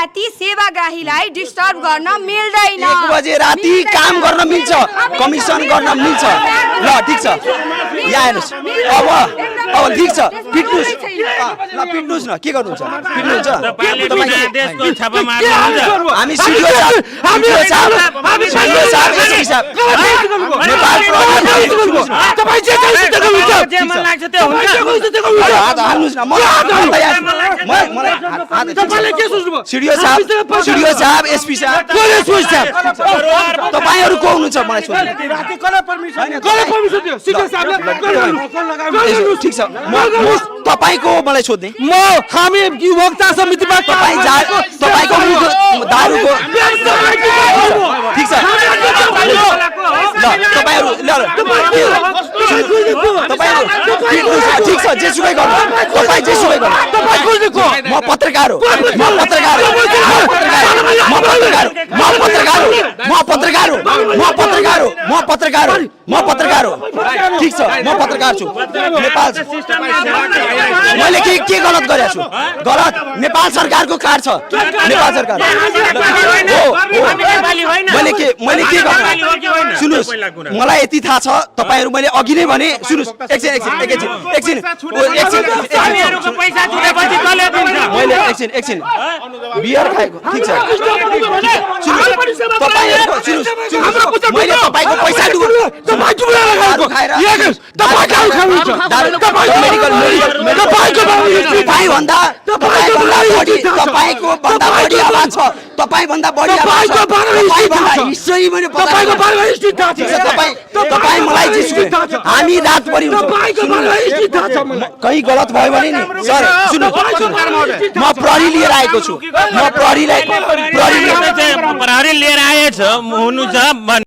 राति सेवाग्राहीलाई डिस्टर्ब गर्न मिल्दैन। 1 बजे राति काम गर्न मिल्छ, कमिसन गर्न मिल्छ। ल ठीक छ, यहाँ हेर्नुस्। अब ठीक छ, पिट्नुस्। ल पिट्नुस् न, के गर्नुहुन्छ? पिट्नुहुन्छ? हामी सिडिओ साहब, एसपी साहब, नेपाल तपाई जे मन लाग्छ त्यो हुन्छ। हात हाल्नुस् न। तपाईले के सोच्नुभयो? सिडिओ साहब, एसपी साहब, तपाईहरु को हुनुहुन्छ मलाई सोध्नु? राति कसले परमिसन दियो? सिडिओ साहबले ठीक छ, म तपाईको मलाई सोध्ने। हामी उपभोक्ता समितिबाट तपाईको दारुको ठीक छ। ल तपाईहरु ठीक छ, जेसुकै गर्नु, तपाई जेसुकै गर्नु। म पत्रकार हो, ठीक छ, म पत्रकार छु। नेपाल मैले के गलत गरेको छु? गलत नेपाल सरकारको कार्ड छ, नेपाल सरकार। मैले के गर्नु? सुन्नुस्, मलाई यति थाहा छ, तपाईहरु मैले अघि नै भने। सुन्नुस्, एकछिन बियर खाएको ठीक छ। मैले तपाईको पैसा तपाईको भन्दा बढी आवाज छ, तपाई भन्दा बढी आवाज छ। तपाई मलाई जेसुकै, हामी रातभरि कहीँ गलत भयो भने नि सर सुन्नु, म प्रहरी लिएर आएको छु। म प्रहरी लिएर आएछ हुनु छ।